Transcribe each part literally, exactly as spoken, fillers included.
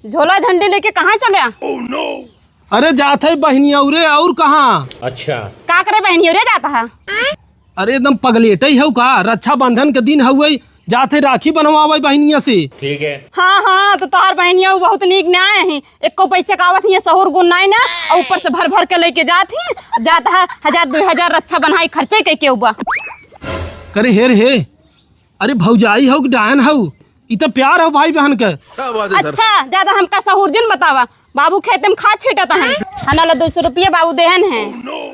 झोला झंडी लेके कहाँ चले? अरे जात है बहिनियौरे, और कहाँ? अच्छा। का करे बहिनियौरे जात है? अरे एकदम पगलेटई हउ का? रक्षाबंधन के दिन हउए, जात है राखी बनवावे बहिनिया से। ठीक है। हाँ, हाँ, तो तोहार बहिनिया बहुत नीक नाय ही, एको पैसे का आवत ही, सहूर गुण नाय ना, और ऊपर से भर भर के लेके जात ही, जात है हजार दुइ हजार रक्षा बन्हाई खर्चे के केहू बा। करे हे रे हे, अरे भौजाई हउ कि डायन हउ? ई त प्यार हउ भाई बहन के। क्या बात है सर? अच्छा, ज्यादा हमका सहूर जिन बतावा। बाबू खेते में खाद छीटत हन। हना ला दुइ सौ रुपया बाबू देहन है।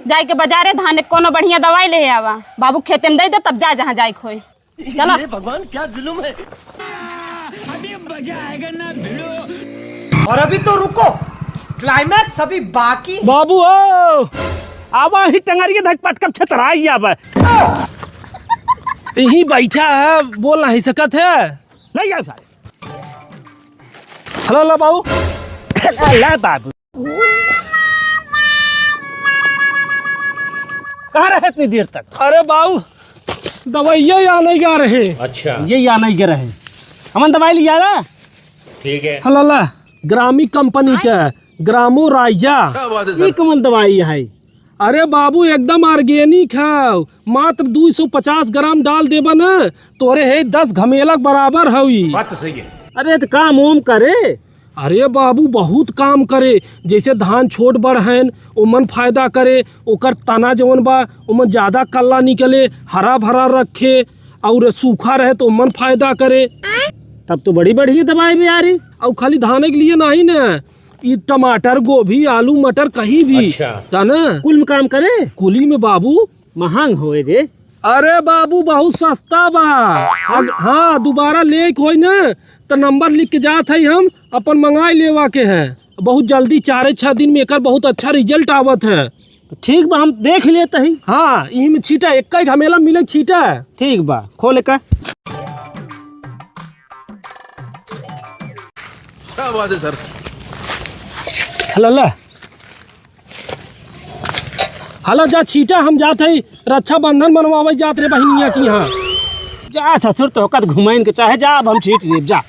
जाए के बाजारे धान के कोनो बढ़िया दवाई ले आवा। बाबू खेते में दे दे, तब जा जहाँ जाए के होए। चला। ये भगवान, क्या जुल्म है। अभी मजा आएगा ना भिड़ो। और अभी तो रुको, climax अभी बाकी। बाबू हो, आवा ही टंगरिया धक पटकब छतराई आवा। यहीं बैठा है, बोल नहीं सकत है। ले आओ सारे। हला ला बाबू। ला बाबू। कहाँ रहे इतनी देर तक? अरे बाबू, दवाइया यहाँ नहीं गा रहे। अच्छा। ये यहाँ नहीं गा रहे। हमन दवाई लिया ना? ठीक है। हला ला, ग्रामी कंपनी के, ग्रामो राइजा। क्या बात है ये सर? कौन दवाई है? अरे बाबू, एकदम organic हउ, मात्र दुइ सौ पचास ग्राम डाल देबा न, तोरे है दस घमेला के बराबर हउई। बात तो सही है। अरे, तो काम ओम करे। अरे बाबू, बहुत काम करे, जैसे धान छोट बड़ हैं, ओमन फायदा करे, ओकर तना जवन बा, ओमन ज्यादा कल्ला निकले, हरा भरा रखे, और सूखा रहे तो ओमन फायदा करे। तब तो बड़ी बढ़िया दवाई भी आ रही। और खाली धान के लिए नहीं न, ई टमाटर, गोभी, आलू, मटर कहीं भी। अच्छा। जाना? कुल में काम करे? कुली में बाबू। महंग होए रे। अरे बाबू, बहुत सस्ता बा। अग-, हाँ, दोबारा लेके होई ना, तो नंबर लिख के जात है हम, अपन मंगाई लेवा के है। बहुत जल्दी, चारे छह दिन में एकर बहुत अच्छा result आवत है। तो ठीक बा, हम देख लेते ही। हाँ, इही में छीटा, एक ही घमेला मिले छीटा। ठीक बा, खोल का। क्या बात है सर? हला ला। हला जा छीटा, हम जात हई रक्षाबंधन मनवावे जात रे बहिनिया की यहाँ। जा ससुर, तोहका त घुमइन के चाहे, जा अब हम छीट देब, जा।